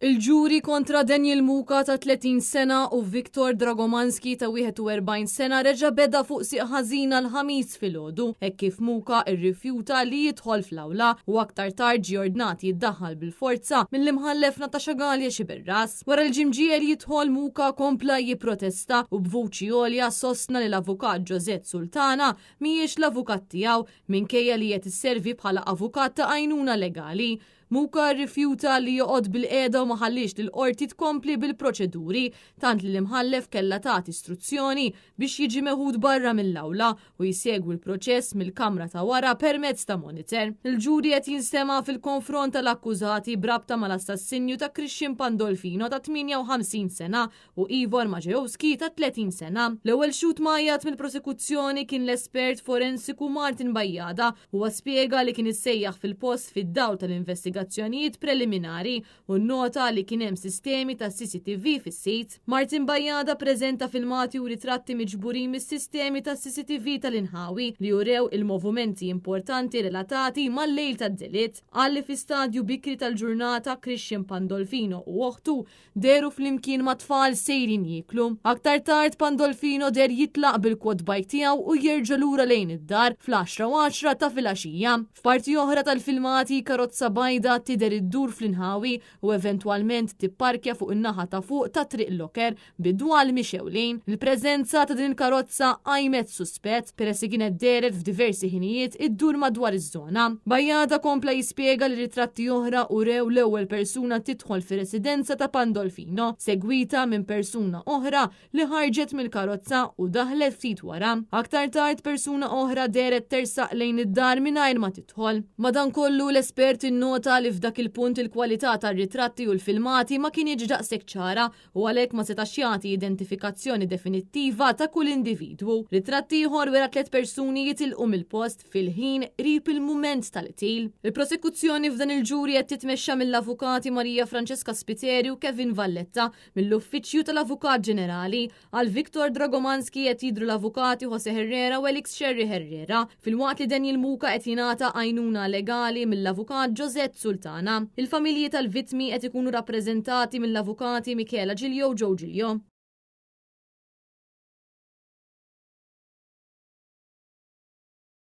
Il-ġuri kontra Daniel Muka ta' 30 sena u Viktor Dragomanski ta' 41 sena reġa' beda fuq sieq ħażina l-Ħamis filgħodu hekk kif Muka rrifjuta li jidħol fl-awla u aktar tard ġie ordnat jiddaħħal bil-forza mill-Imħallef Natasha Galea Sciberras. Wara li ġie mġiegħel jidħol, Muka kompla jipprotesta u b'vuċi għolja sostna li l-Avukat Josette Sultana mhijiex l-avukat tiegħu minkejja li qed isservi bħala avukat ta' għajnuna legali. Muka rrifjuta li joqgħod bilqiegħda u ma ħalliex lill-Qorti tkompli bil-proċeduri, tant li l-Imħallef kellha tagħti istruzzjoni biex jiġi meħud barra mill-awla u jsegwi l-proċess mill-kamra ta' wara permezz ta' monitor. Il-ġuri qed jinstema' fil-konfront tal-akkużati b'rabta mal-assassinju ta' Christian Pandolfino ta' 58 sena u Ivor Maciejowski ta' 30 sena. L-ewwel xhud mgħajjat mill-prosekuzzjoni kien l-espert forensiku Martin Bajada. Huwa spjega li kien issejjaħ fil-post fid-dawl tal-investigazzjonijiet preliminari u nnota li kien hemm sistemi ta' CCTV fis-sit. Martin Bajada ppreżenta filmati u ritratti miġburin mis-sistemi ta' CCTV tal-inħawi li urew il-movumenti importanti relatati mal-lejl tad-delitt. Qal li fi stadju bikri tal-ġurnata Christian Pandolfino u oħtu dehru flimkien mat-tfal sejrin jieklu. Aktar tard Pandolfino deher jitlaq bil-quad bike tiegħu u jerġa' lura lejn id-dar fl-10:10 ta' filgħaxija. F'parti oħra tal-filmati, karozza bajda tidher iddur fl-inħawi u eventwalment tipparkja fuq in-naħa ta' fuq ta' Triq Locker bi dwal mixewlin. Il-preżenza ta' din il-karozza qajmet suspett peress li kienet dehret f'diversi ħinijiet iddur madwar iż-żona. Bajada kompla jispjega li ritratti oħra urew l-ewwel persuna tidħol fir-residenza ta' Pandolfino, segwita minn persuna oħra li ħarġet mill-karozza u daħlet ftit wara. Aktar tard persuna oħra dehret tersaq lejn id-dar mingħajr ma tidħol. Madankollu, l-espert innota li f'dak il-punt il-kwalità tar-ritratti u l-filmati ma kinitx daqshekk ċara u għalhekk ma setax jagħti identifikazzjoni definittiva ta' kull individwu. Ritratt ieħor wera tlett persuni jitilqu mill-post fil-ħin qrib il-mument tal-qtil. Il-prosekuzzjoni f'dan il-ġuri qed titmexxa mill-Avukati Maria Francesca Spiteri u Kevin Valletta mill-Uffiċċju tal-Avukat Ġenerali. Għal Viktor Dragomanski qed jidhru l-Avukati Jose Herrera u Elix Scerri Herrera, filwaqt li Daniel Muka qed jingħata għajnuna legali mill-Avukat Josette Sultana. Il-familji tal-vittmi qed ikunu rappreżentati mill-Avukati Michela Giglio u Joe Giglio.